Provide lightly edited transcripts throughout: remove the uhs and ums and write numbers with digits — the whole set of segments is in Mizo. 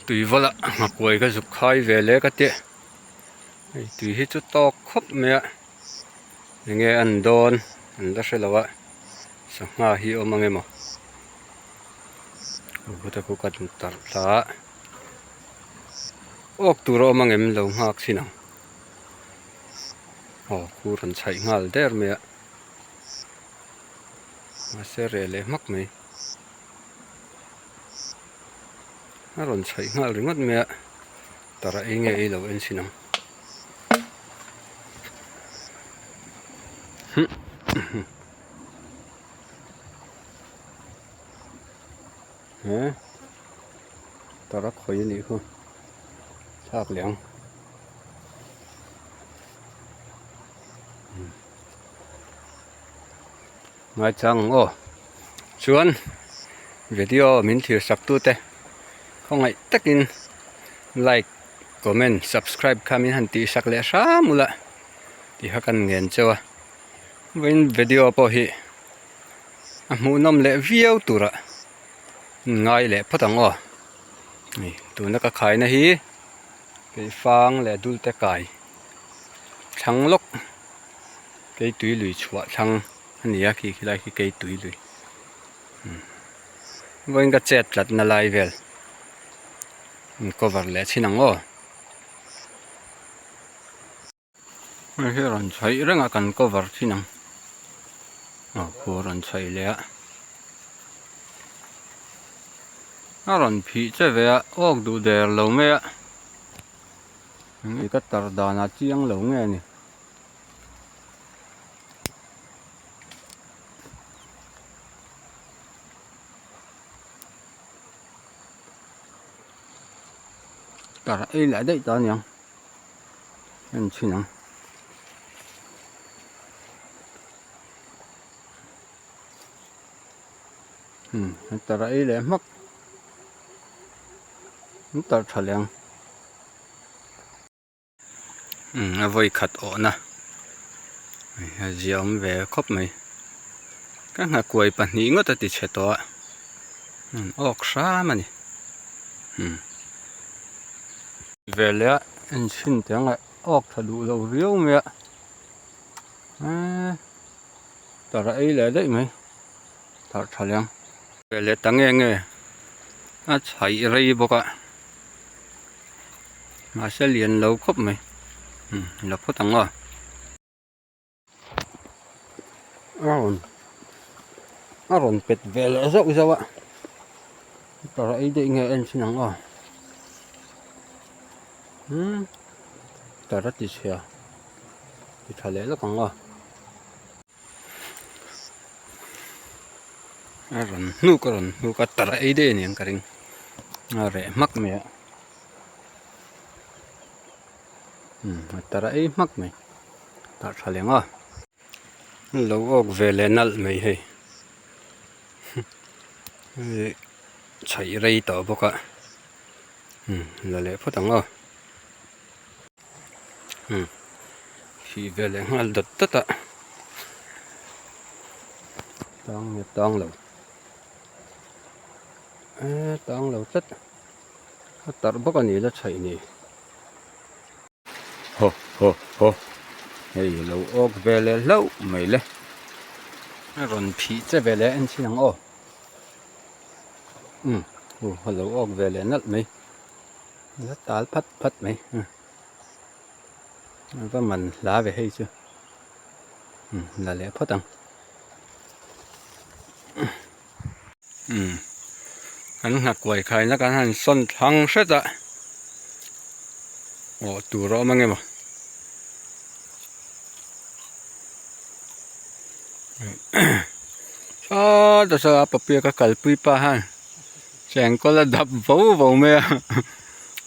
Tuivala nghakuai ka zuk khai ve leh ka tih hei tui hi chu tawk khawp mai a enge an dawn an la hre lo a sangha hi a awm ang emaw khuta khu ka tarh thla a awk tur a awm ang em lo nghak thin ang aw khu rawn chhaih nghal der mai a mahse reh leh hmak mai. A rawn chhaih nghal ringawt mai a tara ei nge ei lo en chhin ang he tara khawi a nih khu thlak leh ang. Ngaichang ang aw. Chuan video min thlir sak tute khawngaih takin like, comment, subscribe kha min han tih sak leh hram ula tih kha kan ngen cheu a. Vawiin video pawh hi a hmuhnawm leh viau tura ngai leh phawt ang aw. Hei tuna ka khaina hi keifang leh dulte kai thlang lawk. Keitui lui chhuah thlang a ni a khi khilai khi keitui lui vawiin ka chet tlat na lai vel in cover leh chhin ang aw hei hi rawn chhaih reng a kan cover thin ang aw khu a rawn chhaih leh a a rawn phih che ve a awk duh der lo mai a ka tar danah chiang lo nge a ni. Tar ei leh daih ta aniang en chhin ang. Tar a ei leh hmak an tar tha leh ang. A vawi khat awhna a zia awm ve khawp mai ka nghakuai pahnih ngawt a ti chhe tawh a an awk hram a ni veleh a en chhin teh ang a awk tha duh lo riau mai a eee tara ei leh daih mai tharh tha leh ang veleh ta nge nge a chhaih rei bawk a. Mahse lian lo khawp mai la phawt ang aw. A rawn a rawn pet ve leh zauh zauh a tara ei daih nge en chhin ang aw umm tara ti chhia ti tha leh lawk ang aw. A rawn hnuk a rawn hnuk a tara ei daih a ni ang ka ring a reh hmak mai a umm a tara ei hmak mai tah tha leh ang aw lo awk ve leh nalh mai hei hei chhaih rei tawh bawk a umm la leh phawt ang aw. Thih ve leh nghal dawt dawt a tang nge tang lo eee tang lo tlat a tarh bawk a ni la chhaih ni haw haw haw hei lo awk ve leh hlauh mai le a rawn phih che ve leh en chhin ang aw umm a lo awk ve leh nalh mai. La tal phat phat mai a va man hla ve hei chu la leh phawt ang umm an nghakuai khaina kan han sawn thlang hret a awh tur a awm ang emaw sawtah saw a papia ka kalpui pa han. Chengkawl a dap vo vo mai a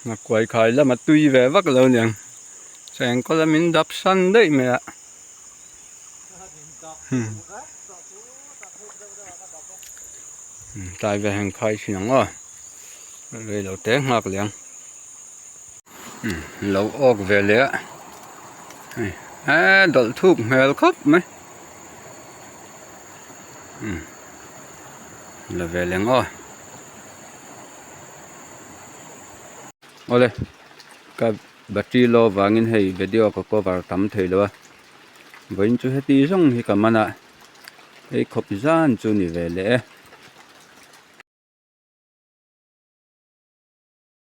nghakuai khai lama tui ve vak lo aniang chengkawl a min dap san daih mai a tlai ve heng khai thin ang aw rei lo te nghak leh ang lo awk ve leh a hei eee dawlh thuk hmel khawp mai. La ve leng aw. Awle ka battery low vangin hei video ka cover tam thei lo a vawiin chu heti zawng hi ka man a hei khawp zan chu ni ve leh e.